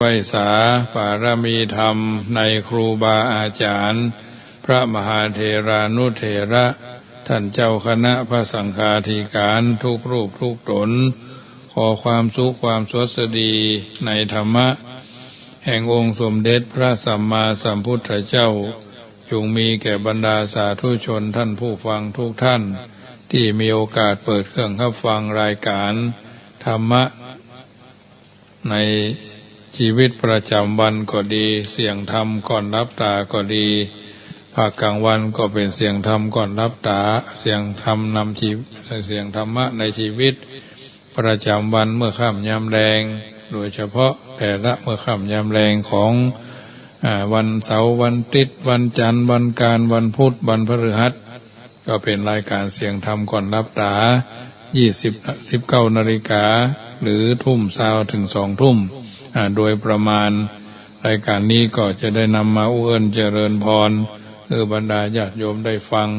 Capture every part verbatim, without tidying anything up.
ไหว้สาบารมีธรรมในครูบาอาจ๋ารย์ พระมหาเถรานุเถระ ท่านเจ้าคณะพระสังฆาธิการทุกรูปทุกต๋น ขอความสุขความสวัสดีในธรรมะ แห่งองค์สมเด็จพระสัมมาสัมพุทธเจ้า จงมีแก่บรรดาสาธุชนท่านผู้ฟังทุกท่าน ตี้มีโอกาสเปิดเครื่องฮับฟังรายการธรรมะ ในจีวิตประจ๋ำวันก็ดี เสียงธรรมก่อนหลับต๋าก็ดี ภาคกลางวันก็เป๋นเสียงธรรมก่อนหลับต๋า เสียงธรรมนำจี- เสียงธรรมะในจีวิตประจ๋ำวันเมื่อค่ำยามแลง โดยเฉพาะแต่ละเมื่อค่ำยามแลงของ อ่า วันเสาร์ วันอาทิตย์ วันจันทร์ วันอังคาร วันพุธ วันพฤหัส ก็เป๋นรายการเสียงธรรมก่อนหลับต๋า ยี่สิบ สิบเก้านาฬิกา หรือทุ่มซาวเถิงสองทุ่ม อ่า โดยประมาณ รายการนี้ก็จะได้นำมาอู้เอิ้นเจริญพร หื้อบรรดาญาติโยมได้ฟัง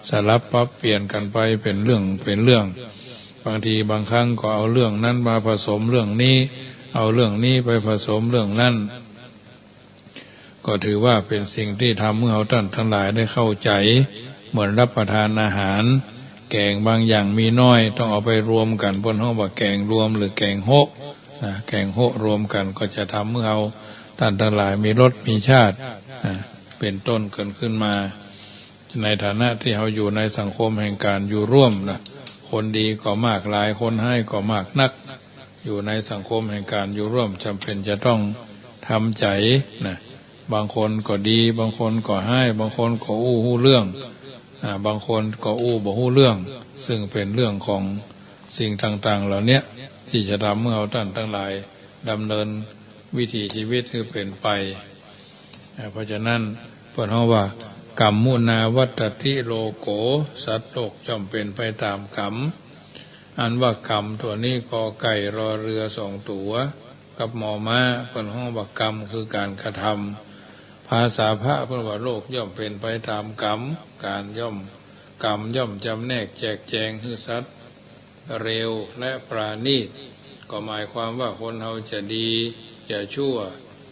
สลับปรับเปลี่ยนกั๋นไปเป๋นเรื่องเป๋นเรื่อง บางทีบางครั้งก็เอาเรื่องนั้นมาผสมเรื่องนี้ เอาเรื่องนี้ไปผสมเรื่องนั้น ก็ถือว่าเป๋นสิ่งตี้ทำหื้อเฮาต้านตังหลายได้เข้าใจ๋ เหมือนรับประทานอาหาร แก๋งบางอย่างมีน้อย ต้องเอาไปรวมกั๋น เปิ้นฮ้องว่าแก๋งรวมหรือแก๋งโฮะ นะ แก๋งโฮะรวมกั๋นก็จะทำหื้อเฮาต้านตังหลายมีรสมีชาติ นะ เป๋นต้นเกิดขึ้นมา ในฐานะตี้เฮาอยู่ในสังคมแห่งก๋านอยู่ร่วมนะ คนดีก็มากหลาย คนฮ้ายก็มากนัก อยู่ในสังคมแห่งก๋านอยู่ร่วม จ๋ำเป๋นจะต้องทำใจ๋นะ บางคนก็ดี บางคนก็ฮ้าย บางคนก็อู้ฮู้เรื่อง อ่า บางคนก็อู้บ่ฮู้เรื่อง ซึ่งเป๋นเรื่องของสิ่งต่างๆ เหล่าเนี้ย ตี้จะทำหื้อเฮาต้านตังหลายดำเนินวิถีจีวิตหื้อเป๋นไป อ่า เพราะฉะนั้นเปิ้นฮ้องว่า กัมมุนาวัตตติโลโก สัตว์โลกย่อมเป๋นไปต๋ามกัม อันว่ากัมตั๋วนี้ กอไก่รอเรือสองตั๋ว กับมอม้า เปิ้นฮ้องว่ากัมคือก๋านกระทำ ภาษาพระเปิ้นว่าโลกย่อมเป๋นไปต๋ามกัม ก๋านย่อม กัมย่อมจำแนกแจกแจงหื้อสัตว์ เลวและประณีต ก็หมายความว่าคนเฮาจะดี จะชั่ว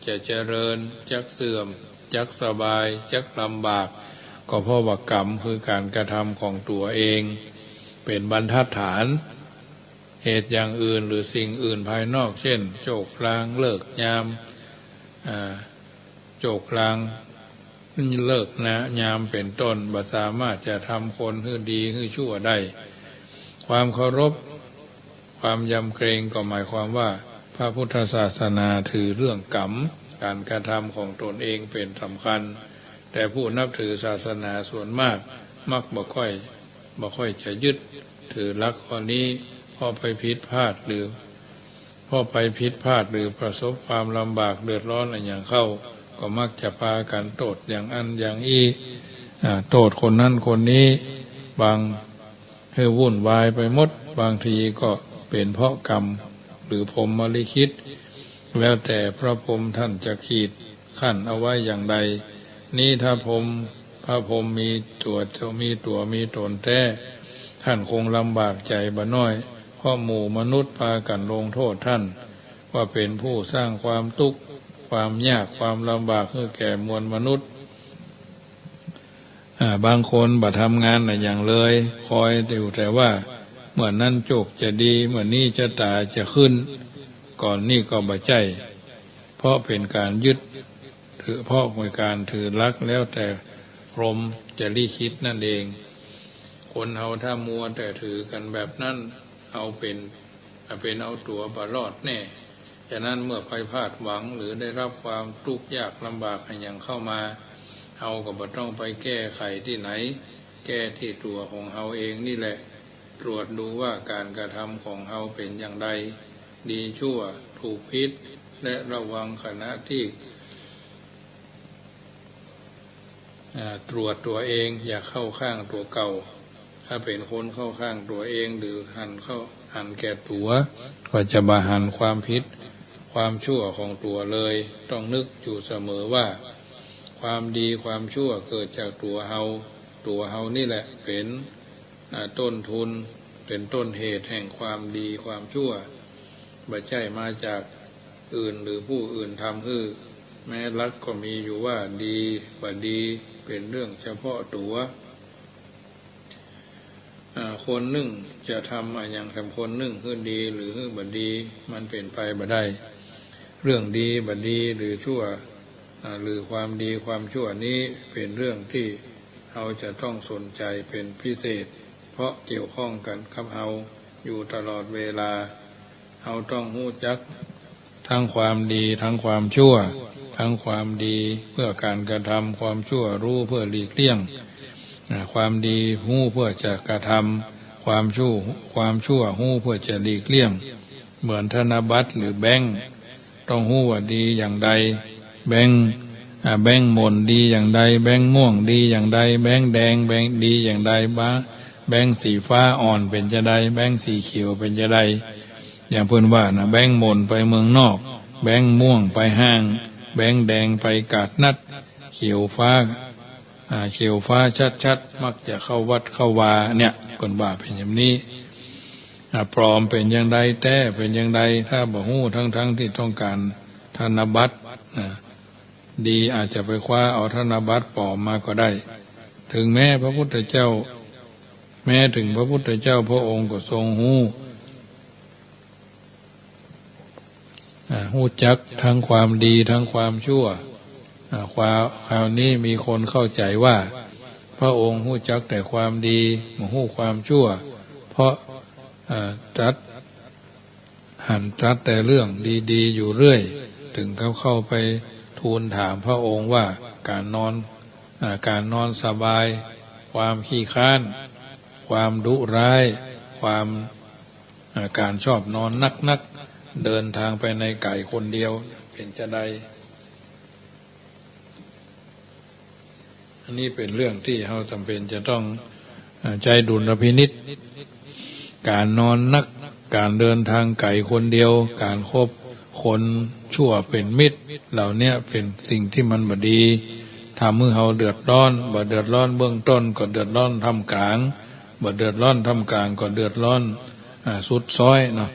จะเจริญ จักเสื่อม จักสบาย จักลำบาก ก็เพราะว่ากัมคือก๋านกระทำของตั๋วเอง เป๋นบรรทัดฐาน เหตุอย่างอื่นหรือสิ่งอื่นภายนอก เช่น โจกลางฤกษ์ยาม อ่า โจกลางฤกษ์ยามเป๋นต้น บ่สามารถจะทำคนหื้อดีหื้อชั่วได้ ความเคารพ ความยำเกรง ก็หมายความว่าพระพุทธศาสนาถือเรื่องกัม ก๋านกระทำของตนเองเป๋นสำคัญ แต่ผู้นับถือศาสนาส่วนมากมักบ่ค่อย บ่ค่อยจะยึดถือหลักข้อนี้ เพราะไปผิดพลาดหรือ เพราะไปผิดพลาดหรือประสบความลำบากเดือดร้อนอะหยังเข้า ก็มักจะปากั๋นโต้ษอย่างอั้นอย่างอี้ อ่า โต้ษคนนั้นคนนี้ บาง หื้อวุ่นวายไปหมด บางทีก็เป๋นเพราะกัมหรือพรหมลิขิต แล้วแต่พระพรหมท่านจะขีดขั้นเอาไว้อย่างใด นี้ถ้าพรหม พระพรหมมีตั๋ว มีตั๋วมีต๋นแต๊ ท่านคงลำบากใจ๋บ่น้อย เพราะหมู่มนุษย์ปากั๋นลงโต้ษท่าน ว่าเป๋นผู้สร้างความตุ๊กข์ ความยาก ความลำบากหื้อแก่มวลมนุษย์ อ่า บางคนบ่ทำงานอะหยังเลย คอยอยู่แต่ว่าเมื่อนั้นโจคจะดี เมื่อนี้จะต๋าจะขึ้น ก่อนนี้ก็บ่ใจ้ เพราะเป๋นก๋านยึดถือ เพราะเป๋นก๋านถือหลักแล้วแต่พรหมจะลิขิตนั่นเอง คนเฮาถ้ามัวแต่ถือกั๋นแบบนั้น เอาเป๋น เป๋นเอาตั๋วบ่รอดแน่ ฉะนั้นเมื่อใผพลาดหวังหรือได้รับความตุ๊กข์ยากลำบากอะหยังเข้ามา เฮาก็บ่ต้องไปแก้ไขตี้ไหน แก้ตี้ตั๋วของเฮาเองนี่แหละ ตรวจดูว่าก๋านกระทำของเฮาเป๋นอย่างใด ดีชั่ว ถูกผิด และระวังขณะตี้ อ่า ตรวจตั๋วเอง อย่าเข้าข้างตั๋วเก่า ถ้าเป๋นคนเข้าข้างตั๋วเอง หรือหันเข้า หันแก่ตั๋ว ก็จะบ่หันความผิด ความชั่วของตั๋วเลย ต้องนึกอยู่เสมอว่า ความดีความชั่วเกิดจากตั๋วเฮา ตั๋วเฮานี่แหละเป๋น อ่า ต้นทุน เป๋นต้นเหตุแห่งความดีความชั่ว บ่ใจ้มาจาก อื่นหรือผู้อื่นทำหื้อ แม้หลักก็มีอยู่ว่าดีบ่ดี เป๋นเรื่องเฉพาะตั๋ว อ่า คนนึ่งจะทำอะหยังแถมคนนึ่งหื้อดีหรือหื้อบ่ดี มันเป๋นไปบ่ได้ เรื่องดีบ่ดีหรือชั่ว อ่า หรือความดีความชั่วนี้เป๋นเรื่องตี้เฮาจะต้องสนใจ๋เป๋นพิเศษ เพราะเกี่ยวข้องกั๋นกับเฮาอยู่ตลอดเวลา เฮาต้องฮู้จักทั้งความดีทั้งความชั่ว ทั้งความดีเพื่อก๋านกระทำ ความชั่วฮู้เพื่อหลีกเลี่ยง อ่า ความดีฮู้เพื่อจะกระทำ ความชั่ว ความชั่วฮู้เพื่อจะหลีกเลี่ยง เหมือนธนบัตรหรือแบงก์ ต้องฮู้ว่าดีอย่างใด แบงก์ อ่า แบงก์หม่นดีอย่างใด แบงก์ม่วงดีอย่างใด แบงก์แดง แบงก์ดีอย่างใด บ้า แบงก์สีฟ้าอ่อนเป๋นจาใด แบงก์สีเขียวเป๋นจาใด อย่างเปิ้นว่านะ แบงก์หม่นไปเมืองนอก แบงก์ม่วงไปห้าง แบงก์แดงไปก๋าดนัด เขียวฟ้า อ่า เขียวฟ้าชัดๆ มักจะเข้าวัดเข้าวา เนี่ย เปิ้นว่าเป๋นอย่างนี้ อ่า ปลอมเป๋นอย่างใด แต๊เป๋นอย่างใด ถ้าบ่ฮู้ ทั้งๆ ตี้ต้องก๋านธนบัตร อ่า ดีอาจจะไปคว้าเอาธนบัตรปลอมมาก็ได้ ถึงแม้พระพุทธเจ้า แม้ถึงพระพุทธเจ้าพระองค์ก็ทรงฮู้ อ่า ฮู้จักทั้งความดีทั้งความชั่ว อ่า คราว คราวนี้มีคนเข้าใจ๋ว่า พระองค์ฮู้จักแต่ความดี บ่ฮู้ความชั่ว เพราะ อ่า ตรัส หันตรัสแต่เรื่องดีๆ อยู่เรื่อย ถึงกับเข้าไปทูลถามพระองค์ว่า ก๋านนอน อ่า ก๋านนอนสบาย ความขี้คร้าน ความดุร้าย ความ อ่า ก๋านชอบนอนนักๆ เดินทางไปในก๋ายคนเดียว เป๋นจาใด อันนี้เป๋นเรื่องตี้เฮาจ๋ำเป๋นจะต้อง อ่า ใจ๊ดุลพินิจ ก๋านนอนนัก ก๋านเดินทางก๋ายคนเดียว ก๋านคบคนชั่วเป๋นมิตร เหล่าเนี้ยเป๋นสิ่งตี้มันบ่ดี ทำหื้อเฮาเดือดร้อน บ่เดือดร้อนเบื้องต้น ก็เดือดร้อนท่ามก๋าง บ่เดือดร้อนท่ามก๋าง ก็เดือดร้อน อ่า สุดซ้อยเนาะ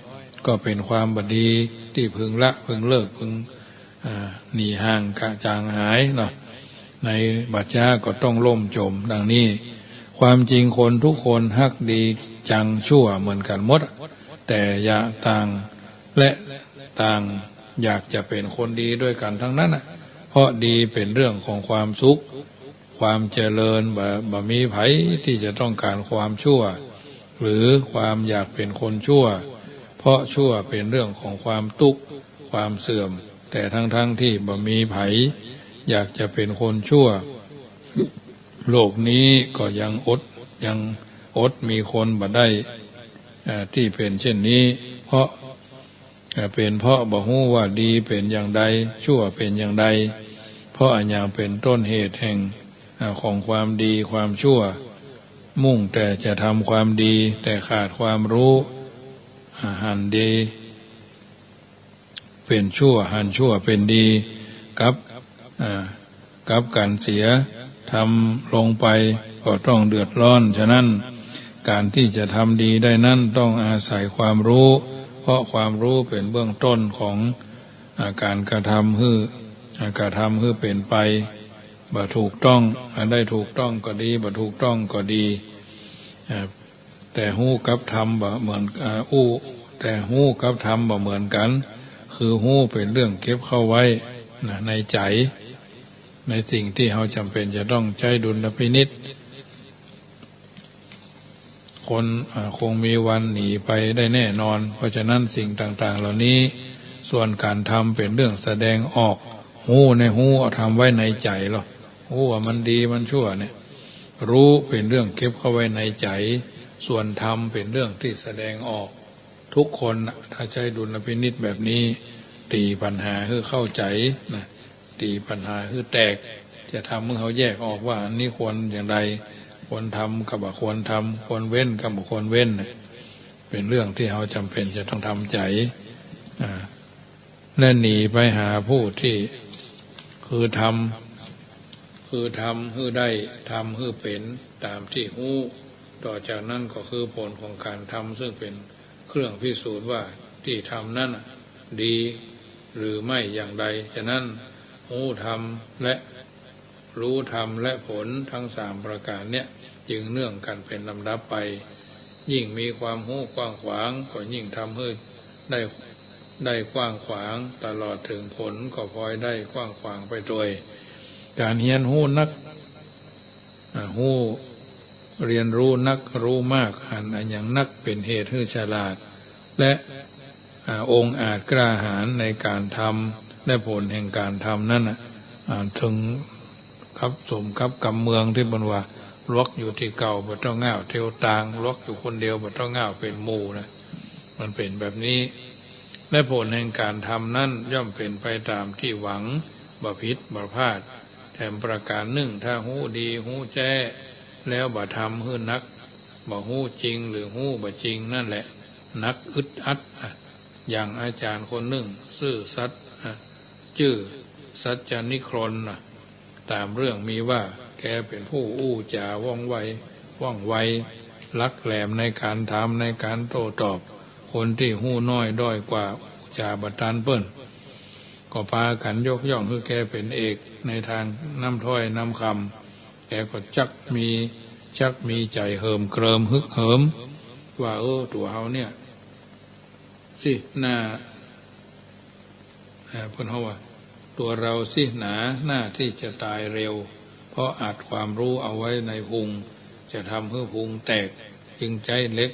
ก็เป๋นความบ่ดีตี้พึงละ พึงเลิก พึง อ่า หนีห่างกระจ่างหายเนาะ ในบ่จ๊าก็ต้องล่มจมดังนี้ ความจริงคนทุกคนฮักดีจังชั่วเหมือนกั๋นหมด แต่อย่าต่าง และต่างอยากจะเป๋นคนดีด้วยกั๋นทั้งนั้นน่ะ เพราะดีเป๋นเรื่องของความสุข ความเจริญ บ่ บ่มีใผตี้จะต้องก๋านความชั่ว หรือความอยากเป๋นคนชั่ว เพราะชั่วเป๋นเรื่องของความตุ๊กข์ ความเสื่อม แต่ทั้งๆ ตี้บ่มีใผอยากจะเป๋นคนชั่ว โลกนี้ก็ยังอด ยังอดมีคนบ่ได้ เอ่อ ตี้เป๋นเช่นนี้ เพราะ เอ่อ เป๋นเพราะบ่ฮู้ว่าดีเป๋นอย่างใด ชั่วเป๋นอย่างใด เพราะอะหยังเป๋นต้นเหตุแห่ง อ่า ของความดีความชั่ว มุ่งแต่จะทำความดี แต่ขาดความฮู้ อ่า หันดีเป๋นชั่ว หันชั่วเป๋นดี กลับ อ่า กลับกั๋นเสีย ทำลงไปก็ต้องเดือดร้อน ฉะนั้น ก๋านตี้จะทำดีได้นั้นต้องอาศัยความฮู้ เพราะความฮู้เป๋นเบื้องต้นของ อ่า ก๋านกระทำหื้อ อ่า กระทำหื้อเป๋นไป บ่ถูกต้อง อันใดถูกต้องก็ดี บ่ถูกต้องก็ดี อ่า แต่ฮู้กับทำบ่เหมือน อ่า อู้ แต่ฮู้กับทำบ่เหมือนกั๋น คือฮู้เป๋นเรื่องเก็บเข้าไว้ นะ ในใจ๋ ในสิ่งตี้เฮาจ๋ำเป๋นจะต้องใจ๊ดุลพินิจ คน อ่า คงมีวันหนีไปได้แน่นอน เพราะฉะนั้นสิ่งต่างๆ เหล่านี้ ส่วนก๋านทำเป๋นเรื่องแสดงออก ฮู้ในฮู้ เอาทำไว้ในใจ๋ลอ ฮู้ว่ามันดีมันชั่วเนี่ย ฮู้เป๋นเรื่องเก็บเข้าไว้ในใจ๋ ส่วนทำเป๋นเรื่องตี้แสดงออก ทุกคนน่ะ ถ้าใจ๊ดุลพินิจแบบนี้ ตี๋ปัญหาหื้อเข้าใจ๋นะ ตี๋ปัญหาหื้อแตก จะทำหื้อเฮาแยกออกว่าอันนี้ควรอย่างใด ควรทำกับบ่ควรทำ ควรเว้นกับบ่ควรเว้นน่ะ เป๋นเรื่องตี้เฮาจ๋ำเป๋นจะต้องทำใจ๋ อ่า และหนีไปหาผู้ตี้ คือทำ คือทำหื้อได้ ทำหื้อเป๋นต๋ามตี้ฮู้ ต่อจากนั้นก็คือผลของก๋านทำ ซึ่งเป๋นเครื่องพิสูจน์ว่าตี้ทำนั้นน่ะดี หรือไม่อย่างไร ฉะนั้นฮู้ธรรมและ ฮู้ธรรมและผลทั้งสามประก๋านเนี้ย จึงเนื่องกั๋นเป๋นลำดับไป ยิ่งมีความฮู้กว้างขวาง ก็ยิ่งทำหื้อได้ ได้กว้างขวาง ตลอดเถิงผลก็พลอยได้กว้างขวางไปตวย ก๋านเฮียนฮู้นัก อ่า ฮู้ เฮียนฮู้นัก ฮู้มาก หันอะหยังนักเป๋นเหตุหื้อฉลาด และ อ่า องอาจกล้าหาญในก๋านทำ และผลแห่งก๋านทำนั้นน่ะ อ่า เถิงกับสมกับกำเมืองตี้เปิ้นว่า หลวกอยู่ตี้เก่าบ่ต้องก้าวเตียวตาง หลวกอยู่คนเดียวบ่ต้องก้าวเป๋นหมู่นะ มันเป๋นแบบนี้ และผลแห่งก๋านทำนั้นย่อมเป๋นไปต๋ามตี้หวัง บ่ผิดบ่พลาด แถมประก๋านหนึ่ง ถ้าฮู้ดีฮู้แจ้ แล้วบ่ทำหื้อนัก บ่ฮู้จริงหรือฮู้บ่จริงนั่นแหละ นักอึดอัดอะ อย่างอาจ๋ารย์คนนึ่ง จื้อสัตย์อะ จื้อสัจจนิครนน่ะ ต๋ามเรื่องมีว่า แกเป๋นผู้อู้จ๋าว่องไว ว่องไว หลักแหลมในก๋านถาม ในก๋านโต้ตอบ คนตี้ฮู้น้อยด้อยกว่า อู้จ๋าบ่ตันเปิ้น ก็ปากั๋นยกย่องหื้อแกเป๋นเอกในตางนำถ้อยนำคำ แกก็จักมี จักมีใจ๋เหิมเกริมฮึกเหิม ว่า เออ ตั๋วเฮาเนี่ย สิ หน้า อ่า เปิ้นฮ้องว่า ตั๋วเฮาสิหนา หน้าตี้จะต๋ายเร็ว เพราะอัดความฮู้เอาไว้ในพุง จะทำหื้อพุงแตก จึงใจ๊เหล็ก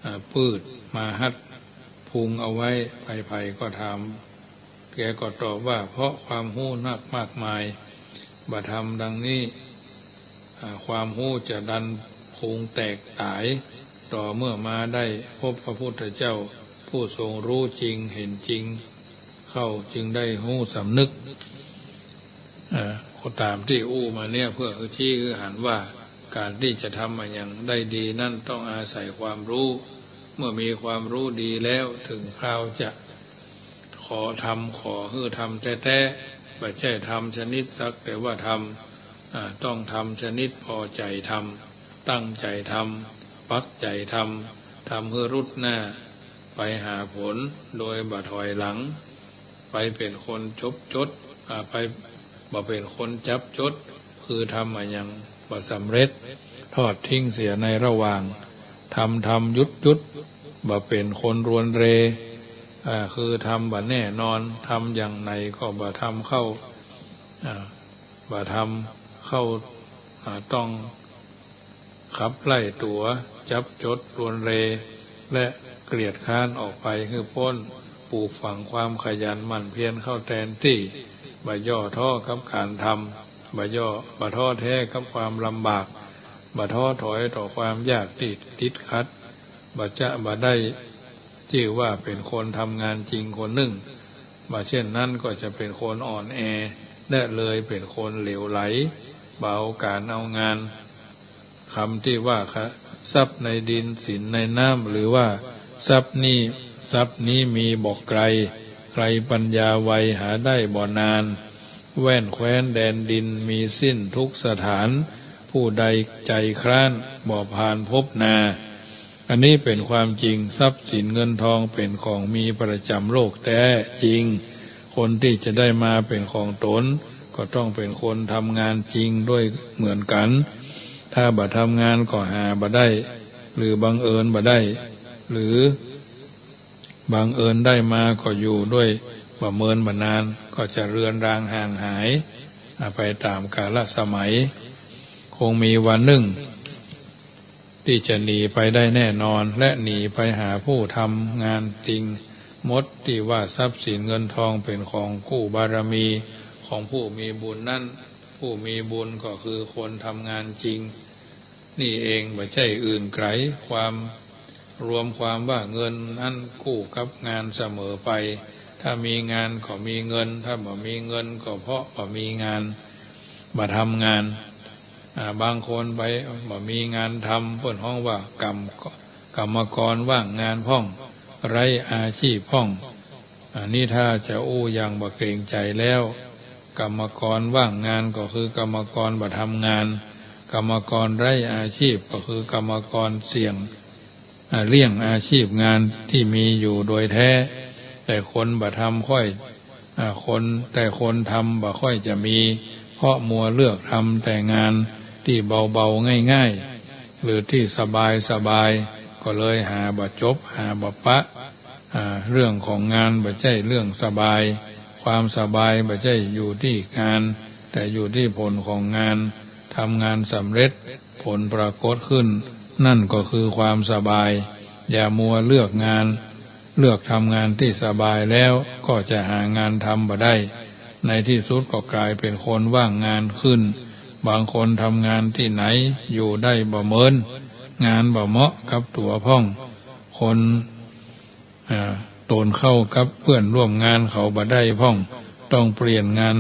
อ่า ปื๊ดมาฮัดพุงเอาไว้ ใผๆ ก็ถาม แกก็ตอบว่า เพราะความฮู้นักมากมาย บ่ทำดังนี้ อ่า ความฮู้จะดันพุงแตกต๋าย ต่อเมื่อมาได้พบพระพุทธเจ้า ผู้ทรงฮู้จริงเห็นจริงเข้า จึงได้ฮู้สำนึก อ่า ก็ต๋ามตี้อู้มาเนี่ย เปื้อหื้อชี้หื้อหันว่า ก๋านตี้จะทำอะหยังได้ดีนั้น ต้องอาศัยความฮู้ เมื่อมีความฮู้ดีแล้ว เถิงคราวจะ ขอธรรม ขอหื้อทำแต๊ๆ บ่ใจ้ทำชนิดสักแต่ว่าทำ อ่า ต้องทำชนิดพอใจ๋ทำ ตั้งใจ๋ทำ ปักใจ๋ทำ ทำหื้อรุดหน้า ไปหาผล โดยบ่ถอยหลัง ไปเป๋นคนจบจด อ่า ไป บ่เป๋นคนจับจด คือทำอะหยังบ่สำเร็จ ทอดทิ้งเสียในระหว่าง ทำทำหยุดหยุด บ่เป๋นคนรวนเร อ่า คือทำบ่แน่นอน ทำอย่างไหนก็บ่ทำเข้า อ่า บ่ทำเข้า อ่า ต้องขับไล่ตั๋ว จับจดรวนเร และเกียจคร้านออกไปหื้อป๊น ปลูกฝังความขยันหมั่นเพียรเข้าแตนตี้ บ่ย่อท้อกับก๋านทำ บ่ย่อ บ่ท้อแท้กับความลำบาก บ่ท้อถอยต่อความยากตี้ติดขัด บ่จะ บ่ได้จื้อว่าเป๋นคนทำงานจริงคนนึ่ง บ่เช่นนั้นก็จะเป๋นคนอ่อนแอ และเลยเป๋นคนเหลวไหล บ่เอาก๋านเอางาน กำตี้ว่า ทรัพย์ในดิน สินในน้ำ หรือว่า ทรัพย์นี้ ทรัพย์นี้มีบ่ไกล ใครปัญญาไวหาได้บ่นาน แว่นแคว้นแดนดินมีสิ้นทุกสถาน ผู้ใดใจ๋คร้านบ่ผ่านพบนา อันนี้เป๋นความจริง ทรัพย์สินเงินทองเป๋นของมีประจ๋ำโลกแต๊จริง คนตี้จะได้มาเป๋นของต๋น ก็ต้องเป๋นคนทำงานจริงด้วยเหมือนกั๋น ถ้าบ่ทำงานก็หาบ่ได้ หรือบังเอิญบ่ได้ หรือบังเอิญได้มาก็อยู่ด้วยบ่เมินบ่นาน ก็จะเรือนรางห่างหาย อ่า ไปต๋ามกาลสมัย คงมีวันนึ่ง ตี้จะหนีไปได้แน่นอน และหนีไปหาผู้ทำงานจริงหมด ตี้ว่าทรัพย์สินเงินทองเป๋นของกู้บารมีของผู้มีบุญนั้น ผู้มีบุญก็คือคนทำงานจริง นี่เอง บ่ใจ้อื่นไกล ความ รวมความว่าเงินนั้นกู้กับงานเสมอไป ถ้ามีงานก็มีเงิน ถ้าบ่มีเงินก็เพราะบ่มีงาน บ่ทำงาน อ่า บางคนไปบ่มีงานทำ เปิ้นฮ้องว่ากรรม กรรมกรว่างงานพ่อง ไร้อาชีพพ่อง อันนี้ถ้าจะอู้อย่างบ่เกรงใจ๋แล้ว กรรมกรว่างงานก็คือกรรมกรบ่ทำงาน กรรมกรไร้อาชีพก็คือกรรมกรเสี่ยง อ่า เลี้ยงอาชีพงานตี้มีอยู่โดยแท้ แต่คนบ่ทำค่อย อ่า คน แต่คนทำบ่ค่อยจะมี เพราะมัวเลือกทำแต่งานตี้เบาๆ ง่ายๆ หรือตี้สบายๆ ก็เลยหาบ่จบ หาบ่ปะ อ่า เรื่องของงานบ่ใจ้เรื่องสบาย ความสบายบ่ใจ้อยู่ตี้งาน แต่อยู่ตี้ผลของงาน ทำงานสำเร็จ ผลปรากฏขึ้น นั่นก็คือความสบาย อย่ามัวเลือกงาน เลือกทำงานตี้สบายแล้วก็จะหางานทำบ่ได้ ในตี้สุดก็ก๋ายเป๋นคนว่างงานขึ้น บางคนทำงานตี้ไหนอยู่ได้บ่เมิน งานบ่เหมาะกับตั๋วพ่อง คน อ่า ตนเข้ากับเปื้อนร่วมงานเขาบ่ได้พ่อง ต้องเปลี่ยนงาน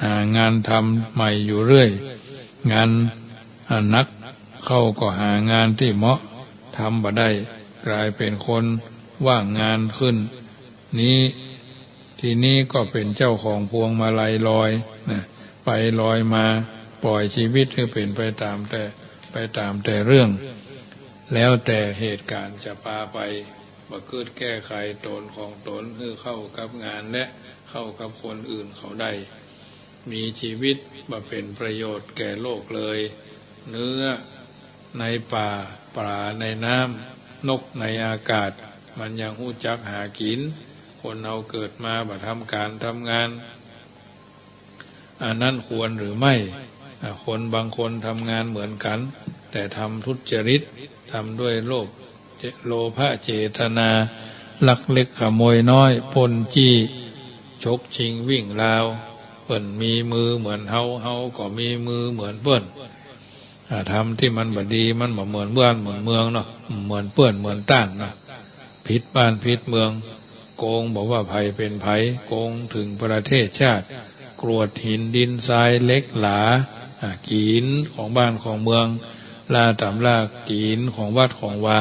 หางานทำใหม่อยู่เรื่อย งาน อ่า หนักเข้าก็หางานตี้เหมาะทำบ่ได้ ก๋ายเป๋นคนว่างงานขึ้น นี้ ทีนี้ก็เป๋นเจ้าของพวงมาลัยลอยนะ ไปลอยมา ปล่อยชีวิตหื้อเป๋นไปต๋ามแต่ ไปต๋ามแต่เรื่อง แล้วแต่เหตุก๋ารณ์จะปาไป บ่กึ๊ดแก้ไขตนของตนหื้อเข้ากับงานและเข้ากับคนอื่นเขาได้ มีชีวิตบ่เป๋นประโยชน์แก่โลกเลย เนื้อในป่า ป๋าในน้ำ นกในอากาศ มันยังฮู้จักหากิ๋น คนเฮาเกิดมาบ่ทำก๋านทำงาน อันนั้นควรหรือไม่ อ่า คนบางคนทำงานเหมือนกั๋น แต่ทำทุจริต ทำด้วยโลภ โลภะเจตนา ลักเล็กขโมยน้อย ปล้นจี้ ฉกชิงวิ่งราว เปิ้นมีมือเหมือนเฮา เฮาก็มีมือเหมือนเปิ้น อ่า ทำตี้มันบ่ดี มันบ่เหมือนบ้านเหมือนเมืองเนาะ เหมือนเปื้อนเหมือนต้านเนาะ ผิดบ้านผิดเมือง โกงบ่ว่าใผเป๋นใผ โกงเถิงประเทศชาติ กรวดหินดินทรายเหล็กหลา อ่า กิ๋นของบ้านของเมือง ล่าต๋ามล่ากิ๋นของวัดของวา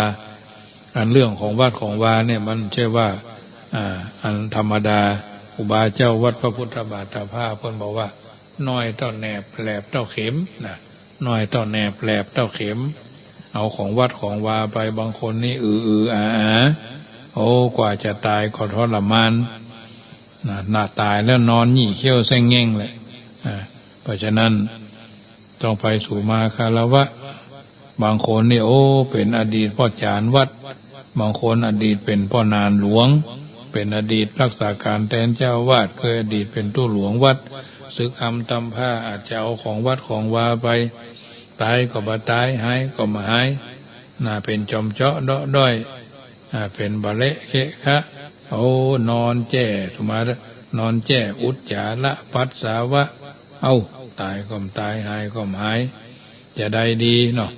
อันเรื่องของวัดของวาเนี่ยมันใจ้ว่า อ่า อันธรรมดา ครูบาเจ้าวัดพระพุทธบาทตากผ้าเปิ้นบอกว่า น้อยเต้าแหนบ แหลบเต้าเข็มนะ น้อยเต้าแหนบ แหลบเต้าเข็ม เอาของวัดของวาไป บางคนนี่อืออืออาอา โอ้ กว่าจะต๋ายก็ทรมานนะ น่าต๋ายแล้วนอนหยี่เขี้ยวเส้งเง้งแหละ อ่า เพราะฉะนั้น ต้องไปสู่มาคารวะ บางคนนี่ โอ้ เป๋นอดีตป้อจ๋ารย์วัด บางคนอดีตเป๋นป้อหนานหลวง เป๋นอดีตรักษาก๋านแตนเจ้าอาวาส เกยอดีตเป๋นตุ๊หลวงวัด สึกอำตำผ้า อาจจะเอาของวัดของวาไป ต๋ายก็บ่ต๋าย หายก็บ่หาย น่าเป๋นจอมเจาะเดาะด้อย อ่า เป๋นบ่าเละเคะคะ โอ้ นอนแจ้ สุมา นอนแจ้อุจจาระปัสสาวะ เอ้า ต๋ายก็บ่ต๋าย หายก็บ่หาย จะใดดีเนาะ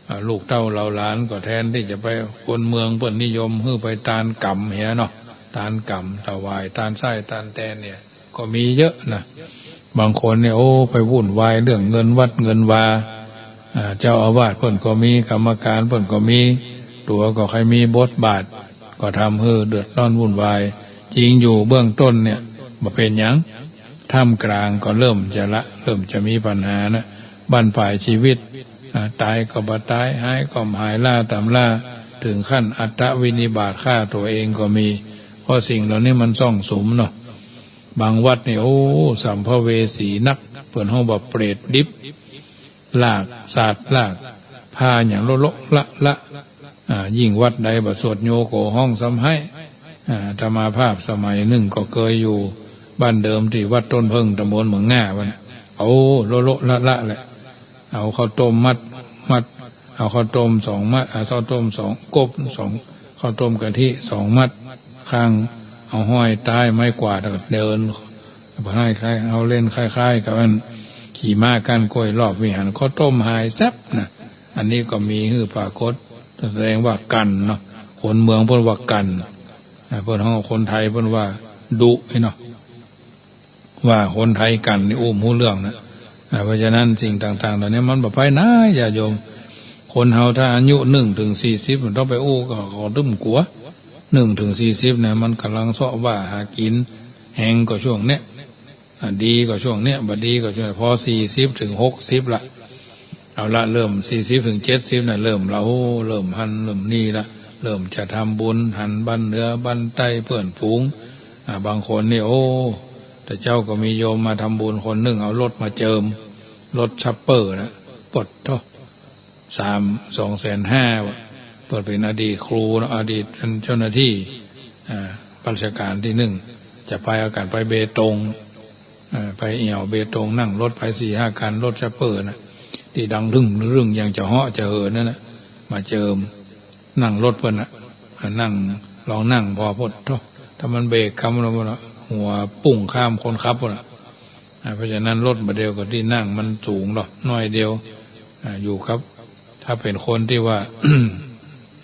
อ่า ลูกเต้าเหล่าหลานก็แทนตี้จะไป คนเมืองเปิ้นนิยมหื้อไปตานก๋ำเหียเนาะ ตานก๋ำ ถวายตานส้ายตานแตนเนี่ย ก็มีเยอะนะ บางคนเนี่ย โอ้ ไปวุ่นวายเรื่องเงินวัดเงินวา อ่า เจ้าอาวาสเปิ้นก็มี กรรมการเปิ้นก็มี ตั๋วก็ใค่มีบทบาท ก็ทำหื้อเดือดร้อนวุ่นวาย จริงอยู่เบื้องต้นเนี่ย บ่เป๋นหยัง ท่ามกลางก็เริ่มจะละ เริ่มจะมีปัญหานะ บั้นปลายชีวิต อ่า ต๋ายก็บ่ต๋าย หายก็บ่หาย ล่าต๋ามล่า เถิงขั้นอัตตวินิบาต ฆ่าตั๋วเองก็มี เพราะสิ่งเหล่านี้มันซ่องสุมเนาะ บางวัดนี่ โอ้ สัมภเวสีนัก เปิ้นฮ้องว่าเปรตดิบ ลาก สาด ลาก ผ้าหยังโละๆละๆ อ่า ยิ่งวัดใดบ่สวดโยโกฮ้องซ้ำไห้ อ่า อาตมาภาพสมัยนึ่งก็เกยอยู่บ้านเดิมตี้วัดต้นเผิ้ง ต๋ำบลเมืองง่าวันน่ะ โอ้ โละๆละๆแหละ เอาข้าวต้มมัด มัด เอาข้าวต้มสองมัด เอาข้าวต้มสองก๊บ สอง ข้าวต้มกะทิสองมัด ข้าง เอาห้อยใต้ไม้กวาดแล้วก็เดิน บ่ให้ใคร เอาเล่นคล้ายๆ กับอันขี่ม้าก้านกล้วยรอบวิหาร ข้าวต้มหายแซบนะ อันนี้ก็มีหื้อปรากฏ แสดงว่ากั๋นเนาะ คนเมืองเปิ้นว่ากั๋น อ่า เปิ้นฮ้อง คนไทยเปิ้นว่าดุเนาะ ว่าคนไทยกั๋นนี่อู้บ่ฮู้เรื่องนะ อ่า เพราะฉะนั้นสิ่งต่างๆ เหล่านี้มันบ่ไปไหน ญาติโยม คนเฮาถ้าอายุนึ่งเถิงสี่สิบ มันต้องไปอู้กับเขาตึ้มกั๋ว นึ่งเถิงสี่สิบเนี่ย มันก่ำลังเซาะว่าหากิ๋น แฮงก็ช่วงเนี้ย อ่า ดีก็ช่วงเนี้ย บ่ดีก็ช่วง พอสี่สิบเถิงหกสิบละ เอาละ เริ่มสี่สิบเถิงเจ็ดสิบน่ะ เริ่มละ โอ้ เริ่มหั้นเริ่มนี่ละ เริ่มจะทำบุญหันบ้านเหนือบ้านใต้เปื้อนฝูง อ่า บางคนนี่ โอ้ แต่เจ๊าก็มีโยมมาทำบุญคนนึ่ง เอารถมาเจิม รถซัปเปอร์นะ ปดโธ่ สาม สองแสนห้าว่ะ เปิ้นเป๋นอดีตครูเนาะ อดีตเจ้าหน้าตี้ อ่า รัชกาลตี้นึ่ง จะไปเอากั๋นไปเบตง อ่า ไปแอ่วเบตง นั่งรถไปสี่ห้าคัน รถซัปเปอร์นะ ตี้ดังตึ้งตึ้ง ยังจะเฮาะจะเหินนั่นนะ มาเจิม นั่งรถเปิ้นนะ อ่า นั่ง ลองนั่งผ่อ ปดโธ่ ถ้ามันเบรกกำแล้วนะ หัวปุ้งข้ามคนขับปู้นนะ อ่า เพราะฉะนั้นรถบ่าเดี่ยวก็ตี้นั่งมันสูงดอก น้อยเดียว อ่า อยู่กับ ถ้าเป๋นคนตี้ว่า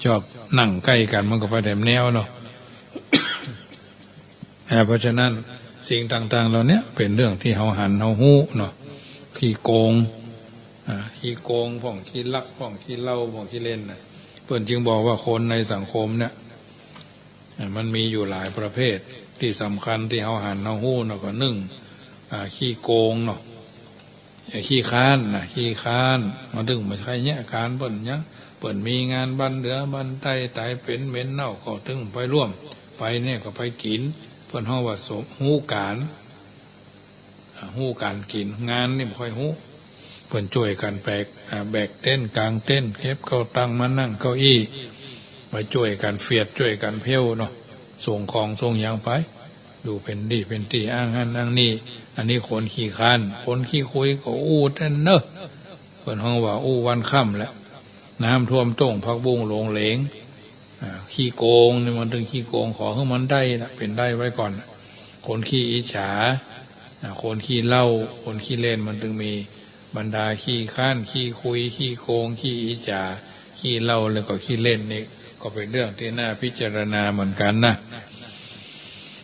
ชอบนั่งใก้กั๋น มันก็ไปแถมแนวเนาะ อ่า เพราะฉะนั้นสิ่งต่างๆ เหล่าเนี้ยเป๋นเรื่องตี้เฮาหันเฮาฮู้เนาะ ขี้โกง อ่า ขี้โกงพ่อง ขี้ลักพ่อง ขี้เหล้าพ่อง ขี้เล่นนะ เปิ้นจึงบอกว่าคนในสังคมเนี่ย อ่า มันมีอยู่หลายประเภท ตี้สำคัญตี้เฮาหันเฮาฮู้เนาะ ก็นึ่ง อ่า ขี้โกงเนาะ ขี้คร้านนะ ขี้คร้าน มาตึงบ่ใค่เยียะก๋านเปิ้นหยัง เปิ้นมีงานบ้านเหนือบ้านใต้ ต๋ายเป๋นเหม็นเน่า ก็ตึงไปร่วม ไปเนี่ยก็ไปกิ๋น เปิ้นฮ้องว่าสม ฮู้ก๋าน อ่า ฮู้ก๋านกิ๋น งานนี่บ่ค่อยฮู้ เปิ้นจ้วยกั๋นแบก อ่า แบกเต็นท์ ก๋างเต็นท์ เก็บเก้าตังมานั่งเก้าอี้ ไปจ้วยกั๋นเฟียด จ้วยกั๋นเพลวเนาะ ส่งของส่งหยังไป อยู่เป๋นตี้เป๋นตี้ อ้างหั้นอ้างนี่ อันนี้คนขี้คร้าน คนขี้คุยก็อู้แต๊เน่อ เปิ้นฮ้องว่าอู้วันค่ำแหละ น้ำท่วมโต้ง ผักบุ้งหลงเหลง อ่า ขี้โกงนี่ มาตึงขี้โกง ขอหื้อมันได้นะ เป๋นได้ไว้ก่อนนะ คนขี้อิจฉา อ่า คนขี้เหล้า คนขี้เล่น มันตึงมีบรรดาขี้คร้าน ขี้คุย ขี้โกง ขี้อิจฉา ขี้เหล้า แล้วก็ขี้เล่นนี่ ก็เป๋นเรื่องตี้น่าพิจารณาเหมือนกั๋นนะ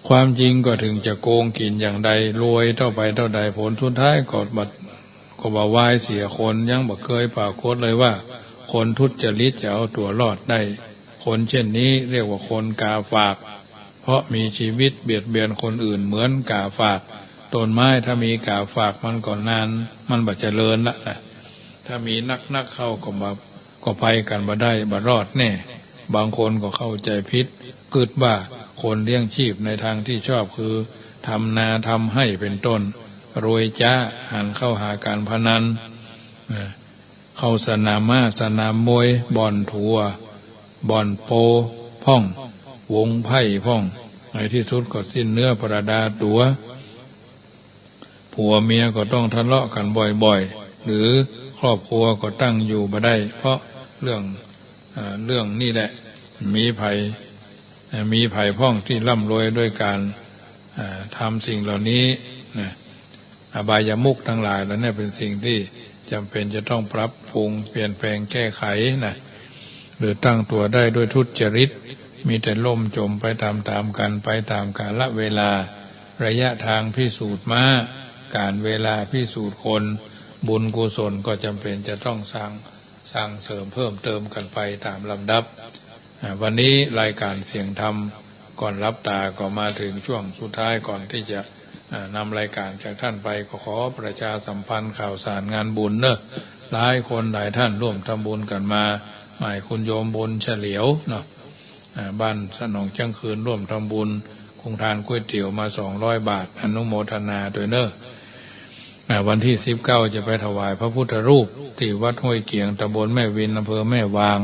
ความจริงก็ถึงจะโกงกิ๋นอย่างใด รวยเต้าไปเต้าใด ผลสุดท้ายก็บ่ ก็บ่วายเสียคน ยังบ่เกยปรากฏเลยว่า คนทุจริตจะเอาตั๋วรอดได้ คนเช่นนี้เรียกว่าคนก๋าฝาก เพราะมีชีวิตเบียดเบียนคนอื่นเหมือนก๋าฝาก ต้นไม้ถ้ามีก๋าฝากมันก็นาน มันบ่เจริญละนะ ถ้ามีนักๆ เข้าก็บ่ ก็ไปกั๋นบ่ได้ บ่รอดแน่ บางคนก็เข้าใจ๋ผิด กึ๊ดว่าคนเลี้ยงชีพในทางตี้ชอบคือทำนาทำไฮ่เป๋นต้น รวยจ๊า หันเข้าหาก๋านพนัน อ่า เข้าสนามม้า สนามมวย บ่อนตั๋ว บ่อนโปพ่อง วงไพ่พ่อง ในตี้สุดก็สิ้นเนื้อประดาตั๋ว ผัวเมียก็ต้องทะเลาะกั๋นบ่อยๆ หรือครอบครัวก็ตั้งอยู่บ่ได้ เพราะเรื่อง อ่า เรื่องนี่แหละ มีใผ อ่า มีใผพ่องตี้ร่ำรวยด้วยก๋าน อ่า ทำสิ่งเหล่านี้นะ อบายมุขตังหลายเหล่านี้เป๋นสิ่งตี้จ๋ำเป๋นจะต้องปรับปรุงเปลี่ยนแปลงแก้ไขนะ หรือตั้งตั๋วได้ด้วยทุจริต มีแต่ล่มจ๋มไปต๋ามๆ กั๋น ไปต๋ามกาลเวลา ระยะทางพิสูจน์ม้า ก๋าลเวลาพิสูจน์คน บุญกุศลก็จ๋ำเป๋นจะต้องสร้าง สร้างเสริมเพิ่มเติมกั๋นไปต๋ามลำดับ อ่า วันนี้รายก๋านเสียงธรรมก่อนหลับต๋าก็มาเถิงช่วงสุดท้าย ก่อนตี้จะ อ่า นำรายก๋านจากต้านไป ก็ขอประชาสัมพันธ์ข่าวสารงานบุญเน่อ หลายคนหลายต้านร่วมทำบุญกั๋นมา หมายคุณโยมบุญเฉลียวเนาะ อ่า บ้านสนองเจียงคืน ร่วมทำบุญ โฮงทานก๋วยเตี๋ยวมาสองร้อยบาท อนุโมทนาตวยเน่อ อ่า วันตี้สิบเก้าจะไปถวายพระพุทธรูปตี้วัดห้วยเกียง ตำบลแม่วิน อำเภอแม่วาง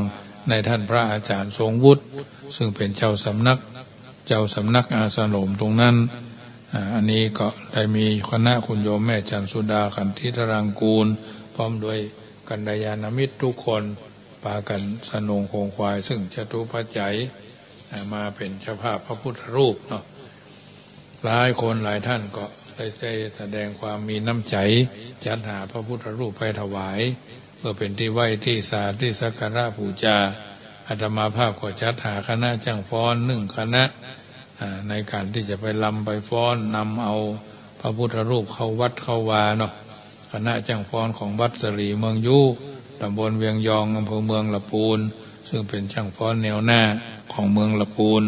ในต้านพระอาจ๋ารย์ทรงวุฒิ ซึ่งเป๋นเจ้าสำนัก เจ้าสำนักอาสนมตรงนั้น อ่า อันนี้ก็ได้มีคณะคุณโยมแม่จันทร์สุดา ขันธิธรังกูล พร้อมด้วยกัลยาณมิตรกู้คน ปากั๋นสนงขงขวาย ซึ่งจตุปัจจัย อ่า มาเป๋นเจ้าภาพพระพุทธรูปเนาะ หลายคนหลายต้านก็ได้ ได้แสดงความมีน้ำใจ๋ จัดหาพระพุทธรูปไปถวาย เพื่อเป๋นตี้ไหว้ตี้สา ตี้สักการะปู๋จา อาตมาภาพก็จัดหาคณะจ้างฟ้อนนึ่งคณะ อ่า ในก๋านตี้จะไปรำไปฟ้อน นำเอาพระพุทธรูปเข้าวัดเข้าวาเนาะ คณะจ้างฟ้อนของวัดสรีเมืองยู้ ตำบลเวียงยอง อำเภอเมืองละปูน ซึ่งเป๋นจ้างฟ้อนแนวหน้าของเมืองละปูน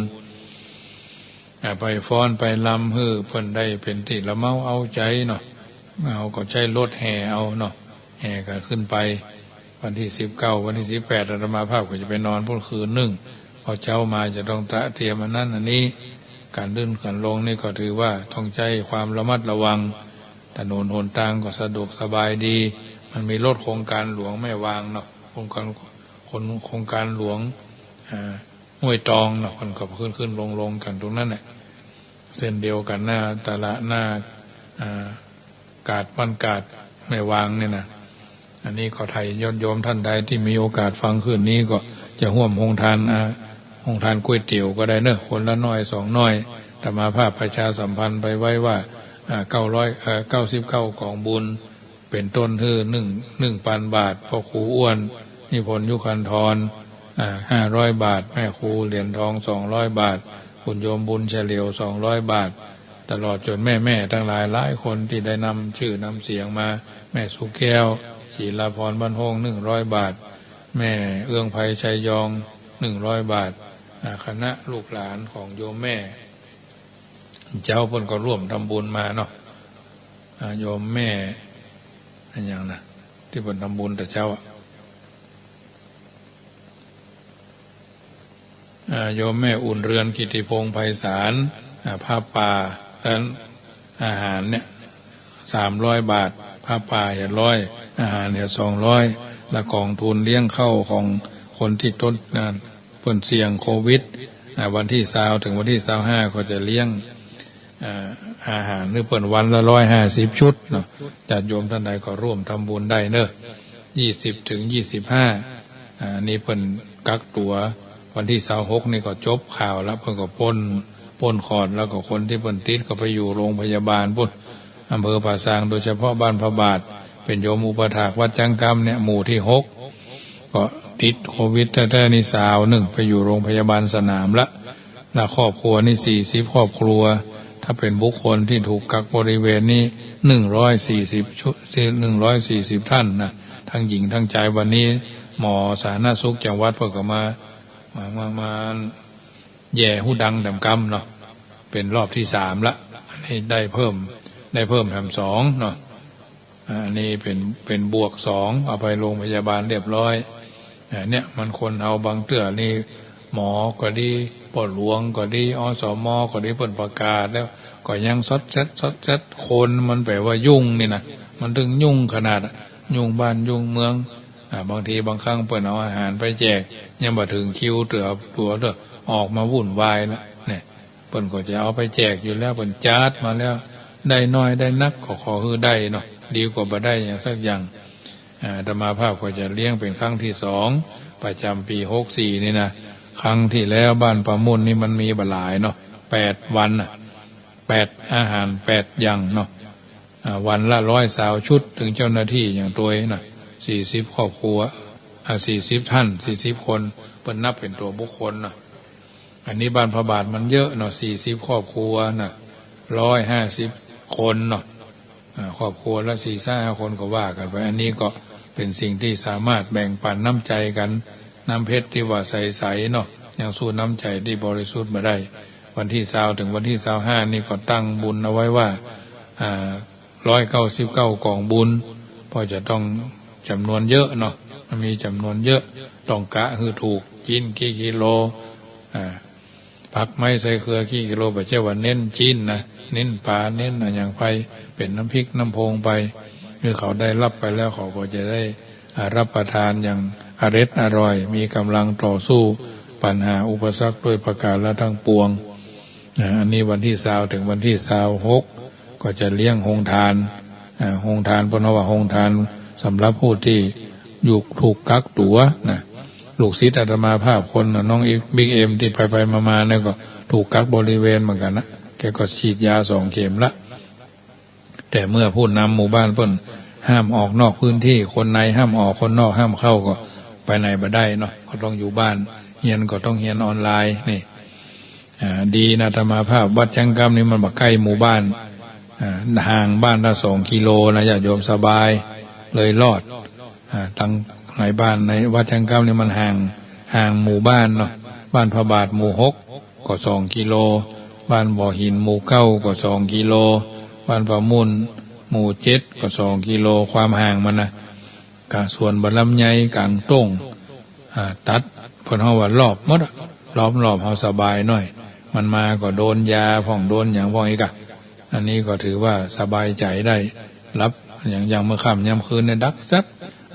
อ่า ไปฟ้อนไปรำหื้อเปิ้นได้เป๋นตี้ละเมาเอาใจ๋เนาะ เฮาก็ใจ๊รถแห่เอาเนาะ แห่กั๋นขึ้นไป วันตี้สิบเก้า วันตี้สิบแปด อาตมาภาพก็จะไปนอนปู้นคืนนึ่ง พอเจ๊ามาจะต้องตระเตรียมอันนั้นอันนี้ ก๋านขึ้นก๋านลงนี่ก็ถือว่าต้องใจ๊ความระมัดระวัง ถนนหนตางก็สะดวกสบายดี มันมีรถโครงก๋านหลวงแม่วางเนาะ โครงก๋าน โครง โครงก๋านหลวง อ่า ห้วยตองเนาะ มันก็ขึ้นขึ้นลงลงกั๋นตรงนั้นแหละ เส้นเดียวกั๋นหน้าตลาดหน้า อ่า กาดบ้านกาดแม่วางเนี่ยนะ อันนี้ก็ถ้าญาติโยมท่านใดตี้มีโอกาสฟังคืนนี้ก็จะฮ่วมโฮงทาน อ่า โฮงทานก๋วยเตี๋ยวก็ได้เนอะ คนละน้อยสองน้อย อาตมาภาพประชาสัมพันธ์ไปไว้ว่า อ่า เก้าร้อย เอ่อ เก้าสิบเก้ากองบุญ เป๋นต้นหื้อนึ่ง นึ่งปันบาท พ่อครูอ้วน นิพนธ์ ยุคันธร อ่า ห้าร้อยบาท แม่ครูเหรียญทอง สองร้อยบาท คุณโยมบุญเฉลียว สองร้อยบาท ตลอดจ๋นแม่ๆ ตังหลายหลายคนตี้ได้นำจื้อนำเสียงมา แม่สุแก้ว ศิลาพร บ้านโฮ่ง หนึ่งร้อยบาท แม่เอื้องไพร ชัยยอง หนึ่งร้อยบาท อ่า คณะลูกหลานของโยมแม่ เจ๊าเปิ้นก็ร่วมทำบุญมาเนาะ อ่า โยมแม่ อะหยังนะ ตี้เปิ้นทำบุญตะเจ๊าอะ อ่า โยมแม่อุ่นเรือน กิตติพงษ์ ไพศาล อ่า ผ้าป่า เอิ่ม อาหารเนี่ย สามร้อยบาท ผ้าป่าเหียร้อย อาหารเหียสองร้อย และก๋องทุนเลี้ยงข้าวของคนตี้ตก อ่า เปิ้นเสี่ยงโควิด อ่า วันตี้ซาวเถิงวันตี้ซาวห้าก็จะเลี้ยง อ่า อาหารหื้อเปิ้นวันละร้อยห้าสิบชุดเนาะ ญาติโยมท่านใดก็ร่วมทำบุญได้เนอะ ยี่สิบเถิงยี่สิบห้า อ่า นี่เปิ้นกักตั๋ว วันตี้ซาวหกนี่ก็จบข่าวแล้ว เปิ้นก็ป๊น ป๊นขอด แล้วก็คนตี้เปิ้นติดก็ไปอยู่โรงพยาบาลปู๊น อำเภอป่าซาง โดยเฉพาะบ้านพระบาท เป๋นโยมอุปัฏฐากวัดจั๊งกำเนี่ย หมู่ตี้หก ก็ติดโควิดแต๊ๆ นี่ซาวนึ่ง ไปอยู่โรงพยาบาลสนามละ และครอบครัวนี่สี่สิบครอบครัว ถ้าเป๋นบุคคลตี้ถูกกักบริเวณนี่ หนึ่งร้อยสี่สิบชุด หนึ่งร้อยสี่สิบท่านนะ ตังหญิงตังจาย วันนี้หมอสาธารณสุขจังหวัดเปิ้นก็มา มา มา มา แหย่ฮูดังแถมกำเนาะ เป๋นรอบตี้สามละ อันนี้ได้เพิ่ม ได้เพิ่มแถมสองเนาะ อ่า อันนี้เป๋น เป๋นบวกสอง เอาไปโรงพยาบาลเรียบร้อย อ่า เนี่ยมันคนเฮาบางเตื้อนี่ หมอก็ดี ป้อหลวงก็ดี อสม ก็ดี เปิ้นประกาศแล้ว ก็ยังซอดแซด ซอดแซด คนมันแป๋ว่ายุ่งนี่นะ มันเถิงยุ่งขนาดอะ ยุ่งบ้านยุ่งเมือง อ่า บางทีบางครั้งเปิ้นเอาอาหารไปแจก ยังบ่เถิงคิวเตื้อตั๋วเตื้อ ออกมาวุ่นวายละเนี่ย เปิ้นก็จะเอาไปแจกอยู่แล้ว เปิ้นจัดมาแล้ว ได้น้อยได้นักก็ขอหื้อได้เนาะ ดีกว่าบ่ได้หยังสักอย่าง อ่า อาตมาภาพก็จะเลี้ยงเป๋นครั้งตี้สอง ประจ๋ำปี๋หกสี่นี่นะ ครั้งตี้แล้วบ้านป่ามุ่นนี่มันมีบ่หลายเนาะ แปดวันน่ะ แปด อาหารแปดอย่างเนาะ อ่า วันละร้อยซาวชุด เถิงเจ้าหน้าตี้อย่างตวยน่ะ สี่สิบครอบครัว อ่า สี่สิบท่าน สี่สิบคน เปิ้นนับเป๋นตั๋วบุคคลน่ะ อันนี้บ้านพระบาทมันเยอะเนาะ สี่สิบครอบครัวน่ะ ร้อยห้าสิบคนเนาะ อ่า ครอบครัวละสี่ห้าคนก็ว่ากั๋นไป อันนี้ก็เป๋นสิ่งตี้สามารถแบ่งปั๋นน้ำใจ๋กั๋น น้ำเพชรตี้ว่าใสๆ เนาะ ยังสู้น้ำใจ๋ตี้บริสุทธิ์บ่ได้ วันตี้ซาวเถิงวันตี้ซาวห้านี่ก็ตั้งบุญเอาไว้ว่า อ่า ร้อยเก้าสิบเก้ากองบุญ เพราะจะต้องจ๋ำนวนเยอะเนาะ มันมีจ๋ำนวนเยอะ ต้องกะหื้อถูก จิ๊นกี่กิโล อ่า ผักไม้ใส่เกลือกี่กิโล บ่ใจ้ว่าเน้นจิ๊นนะ เน้นป๋า เน้นอะหยังไป เป๋นน้ำพริกน้ำโพงไป หื้อเขาได้ฮับไปแล้ว เขาก็จะได้ อ่า ฮับประทานอย่างอร็ดอร่อย มีก๋ำลังต่อสู้ปัญหาอุปสรรคด้วยประก๋าระตังปวง อ่า อันนี้วันตี้ซาวเถิงวันตี้ซาวหก ก็จะเลี้ยงโฮงทาน อ่า โฮงทาน เปิ้นว่าโฮงทานสำหรับผู้ตี้อยู่ถูกกักตั๋วนะ ลูกศิษย์อาตมาภาพคนน่ะ น้องบิ๊กเอ็ม ตี้ไปๆ มาๆ เนี่ยก็ถูกกักบริเวณเหมือนกั๋นนะ แกก็ฉีดยาสองเข็มละ แต่เมื่อผู้นำหมู่บ้านเปิ้นห้ามออกนอกพื้นตี้ คนในห้ามออก คนนอกห้ามเข้า ก็ไปไหนบ่ได้เนาะ ก็ต้องอยู่บ้าน เฮียนก็ต้องเฮียนออนไลน์นี่ อ่า ดีนะ อาตมาภาพ วัดจั๊งกำนี่มันบ่ใก้หมู่บ้าน อ่า ห่างบ้านละสองกิโลนะ ญาติโยมสบาย เลยรอด อ่า ตังหลายบ้านในวัดจั๊งกำนี่มันห่าง ห่างหมู่บ้านเนาะ บ้านพระบาทหมู่หก ก็สองกิโล บ้านบ่อหินหมู่เก้าก็สองกิโล บ้านป่ามุ่นหมู่เจ็ดก็สองกิโล ความห่างมันนะ กะสวนบ่อลำไย ก๋างต้ง อ่า ตัด เปิ้นฮ้องว่ารอบหมดอะ ล้อมรอบเฮาสบายหน้อย มันมาก็โดนยาพ่องโดนหยังพ่องอีกอะ อันนี้ก็ถือว่าสบายใจ๋ได้ หลับอย่าง อย่างเมื่อค่ำยามคืนเนี่ยดักแซ็บ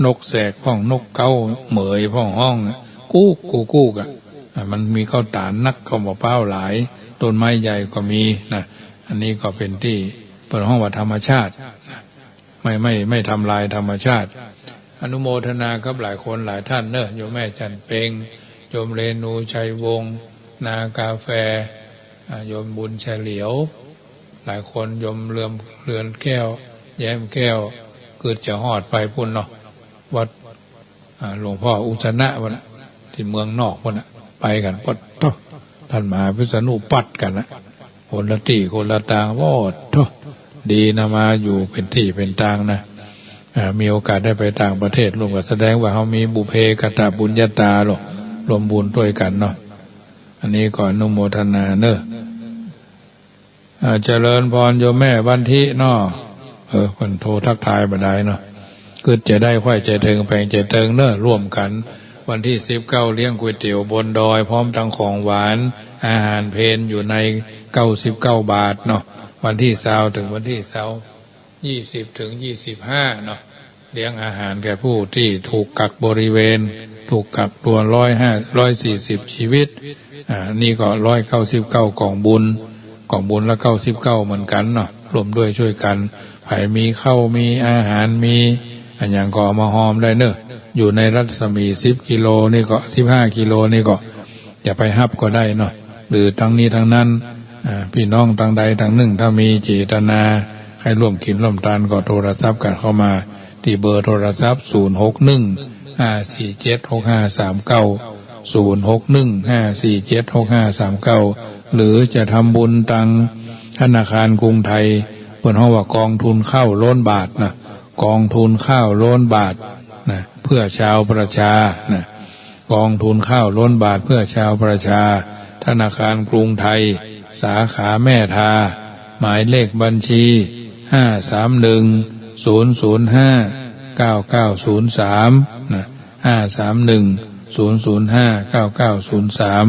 นกแสกพ่อง นกเก๊าเหมยพ่องฮ้องอะ กู้กู้กู้อะ อ่ะ มันมีเก๊าต๋านนัก เก๊ามะพร้าวหลาย ต้นไม้ใหญ่ก็มีนะ อันนี้ก็เป๋นตี้เปิ้นฮ้องว่าธรรมชาตินะ ไม่ ไม่ ไม่ทำลายธรรมชาติ อนุโมทนากับหลายคนหลายท่านเนอะ โยมแม่จันทร์เพ็ง โยมเรนูชัยวงศ์ นากาแฟ อ่า โยมบุญเฉลียว หลายคน โยมเรือน เรือนแก้ว แย้มแก้ว กึ๊ดจะฮอดไปปู้นเนาะ วัด อ่า หลวงพ่ออุสนะปู้นน่ะ ตี้เมืองนอกปู้นน่ะ ไปกั๋น ป๊าดโธ่ ต้านมหาวิษณุปัดกั๋นนะ คนละตี้คนละตาง โอ้โธ่ ดีนะ มาอยู่เป๋นตี้เป๋นตางนะ อ่า มีโอกาสได้ไปต่างประเทศร่วมกั๋น แสดงว่าเฮามีบุพเพกตปุญญาตาเนาะ ร่วมบุญตวยกั๋นเนาะ อันนี้ก็อนุโมทนาเนอะ อ่า เจริญพรโยมแม่วันทิเนาะ เออ เปิ้นโทรทักทายบ่ดายเนาะ กึ๊ดจะได้ใค่ใจเถิงแผงใจเติงเนอะ ร่วมกั๋น วันตี้สิบเก้าเลี้ยงก๋วยเตี๋ยวบนดอย พร้อมตังของหวาน อาหารเพลอยู่ในเก้าสิบเก้าบาทเนาะ วันตี้ซาวเถิงวันตี้ซาว ยี่สิบเถิงยี่สิบห้าเนาะ เลี้ยงอาหารแก่ผู้ตี้ถูกกักบริเวณ ถูกกักตั๋วร้อยห้า ร้อยสี่สิบชีวิต อ่า นี่ก็ร้อยเก้าสิบเก้ากองบุญ กองบุญละเก้าสิบเก้าเหมือนกั๋นเนาะ ร่วมด้วยช่วยกั๋น ใผมีข้าวมีอาหารมีอะหยังก็เอามาฮอมได้เนอะ อยู่ในรัศมีสิบกิโลนี่ก็ สิบห้ากิโลนี่ก็ จะไปฮับก็ได้เนาะ หรือตังนี้ตังนั้น อ่า ปี้น้องตังใดตังนึ่ง ถ้ามีเจตนาใค่ร่วมกิ๋นร่วมตานก็โทรศัพท์กั๋นเข้ามา ตี้เบอร์โทรศัพท์ ศูนย์หกหนึ่ง ห้าสี่เจ็ด หกห้าสามเก้า ศูนย์หกหนึ่ง ห้าสี่เจ็ด หกห้าสามเก้า หรือจะทำบุญตังธนาคารกรุงไทย เปิ้นฮ้องว่ากองทุนข้าวล้นบาทนะ กองทุนข้าวล้นบาทนะ เพื่อชาวประชานะ กองทุนข้าวล้นบาทเพื่อชาวประชา ธนาคารกรุงไทย สาขาแม่ทา หมายเลขบัญชี ห้าสามหนึ่ง ศูนย์ศูนย์ห้า เก้าเก้าศูนย์สาม นะ ห้าสามหนึ่ง ศูนย์ศูนย์ห้า เก้าเก้าศูนย์สาม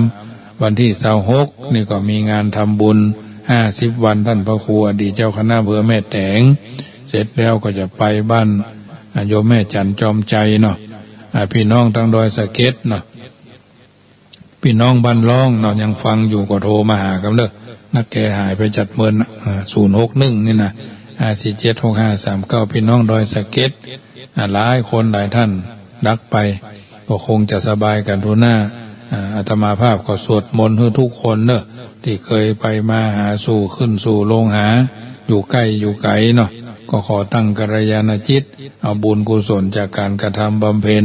วันตี้ซาวหกนี่ก็มีงานทำบุญ ห้าสิบวันต้านพระครูอดีตเจ้าคณะอำเภอแม่แตง เสร็จแล้วก็จะไปบ้าน อ่า โยมแม่จันทร์จอมใจเนาะ อ่า ปี้น้องตังดอยสะเก็ดเนาะ ปี้น้องบ้านล่องเนาะ ยังฟังอยู่ก็โทรมาหากั๋นเด้อ นักแก่หายไปจัดเมิน อ่า ศูนย์หกหนึ่งนี่นะ ห้าสี่เจ็ด หกห้าสามเก้า ปี้น้องดอยสะเก็ด อ่า หลายคนหลายต้านดักไป ก็คงจะสบายกั๋นทั่วหน้า อ่า อาตมาภาพก็สวดมนต์หื้อกู้คนเนอะ ตี้เกยไปมาหาสู่ขึ้นสู่ลงหา อยู่ใก้อยู่ไก๋เนาะ ก็ขอตั้งกัลยาณจิต เอาบุญกุศลจากก๋านกระทำบำเพ็ญ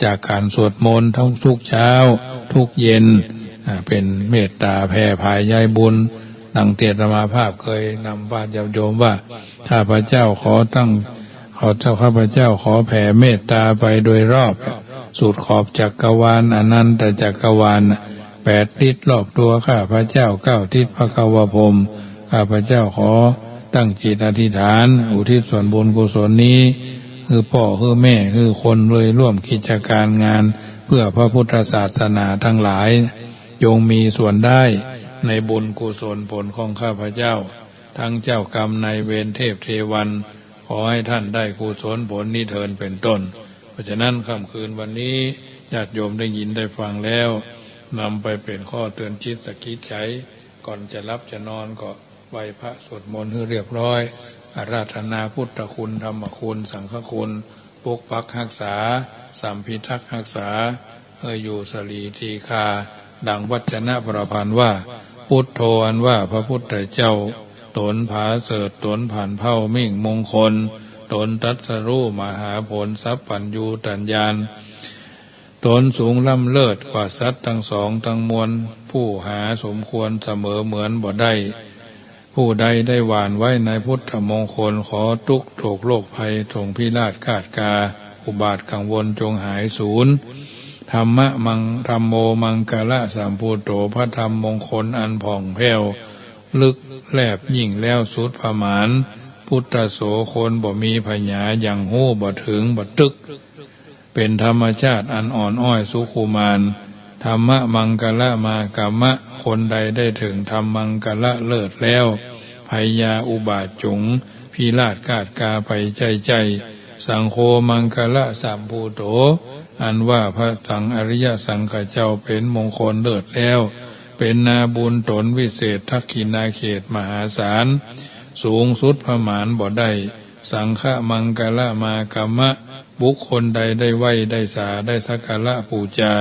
จากก๋านสวดมนต์ทุกเช้า ทุกเย็น อ่า เป๋นเมตต๋าแผ่ผายใยบุญ ดังตี้อาตมาภาพเกยนำว่า ญาติโยมว่า ข้าพเจ้าขอตั้ง ขอเจ้า ข้าพเจ้าขอแผ่เมตต๋าไปโดยรอบ สุดขอบจักรวาล อนันตจักรวาล แปดทิศรอบตั๋วข้าพเจ้า เก้าทิศพระกวพรหม ข้าพเจ้าขอตั้งจิตอธิษฐาน อุทิศส่วนบุญกุศลนี้ หื้อป้อ หื้อแม่ หื้อคนเลยร่วมกิจก๋านงาน เพื่อพระพุทธศาสนาตังหลาย จงมีส่วนได้ในบุญกุศลผลของข้าพเจ้า ตังเจ้ากรรมนายเวรเทพเทวัน ขอหื้อต้านได้กุศลผลนี้เถิดเป๋นต้น เพราะฉะนั้นค่ำคืนวันนี้ ญาติโยมได้ยินได้ฟังแล้ว นำไปเป๋นข้อเตือนจิตสะกิดใจ๋ ก่อนจะหลับจะนอนก็ไหว้พระสวดมนต์หื้อเรียบร้อย อาราธนาพุทธคุณ ธรรมคุณ สังฆคุณ ปกปักฮักษา สัมพิทักษ์ฮักษา หื้ออยู่สลีทีคา ดังวัจนะประพันธ์ว่า พุทโธอันว่าพระพุทธเจ้า ต๋นผาเสริฐ ต๋นผันเผ้ามิ่งมงคล ต๋นตรัสรู้มหาผล สัพพัญญูตญาณ ต๋นสูงล้ำเลิศกว่าสัตว์ตังสองตังมวล ผู้หาสมควรเสมอเหมือนบ่ได้ ผู้ใดได้หว่านไว้ในพุทธมงคล ขอตุ๊กข์โศกโรคภัย จงพิราชคาตกา อุบาทกังวลจงหายสูญ ธัมมะมัง ธัมโมมังคละสัมพุทโธ พระธรรมมงคลอันผ่องแผ้ว ลึกแลบยิ่งแล้วสุดประมาณ ปุตตะโส คนบ่มีผญา ยังฮู้บ่เถิงบ่ตึก เป๋นธรรมชาติอันอ่อนอ้อยสุขุมาน ธัมมะมังคะละมากัมมะ คนใดได้เถิงธรรมมังคะละเลิศแล้ว ภัยยาอุบาทจุ๋งพิราชกาดกาไปใจ้ๆ สังโฆมังคะละสัมภูโต อันว่าพระสังอริยสังฆเจ้าเป๋นมงคลเลิศแล้ว เป๋นนาบุญต๋นวิเศษทักขิณาเขตมหาศาล สูงสุดประมาณบ่ได้ สังฆมังคะละมากัมมะ บุคคลใดได้ไหว้ได้สาได้สักการะปู๋จา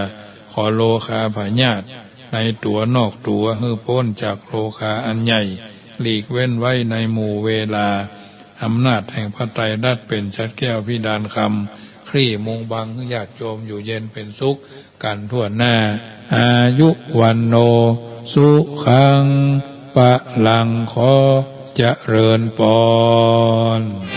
ขอโรคาพยาธิในตั๋วนอกตั๋วหื้อป๊นจากโรคาอันใหญ่ หลีกเว้นไว้ในหมู่เวลา อำนาจแห่งพระไตรรัตน์เป๋นฉัตรแก้วพิดานคำ คลี่มุงบังหื้อญาติโยมอยู่เย็นเป๋นสุขกั๋นทั่วหน้า อายุวัณโณ สุขัง พลัง ขอเจริญปอน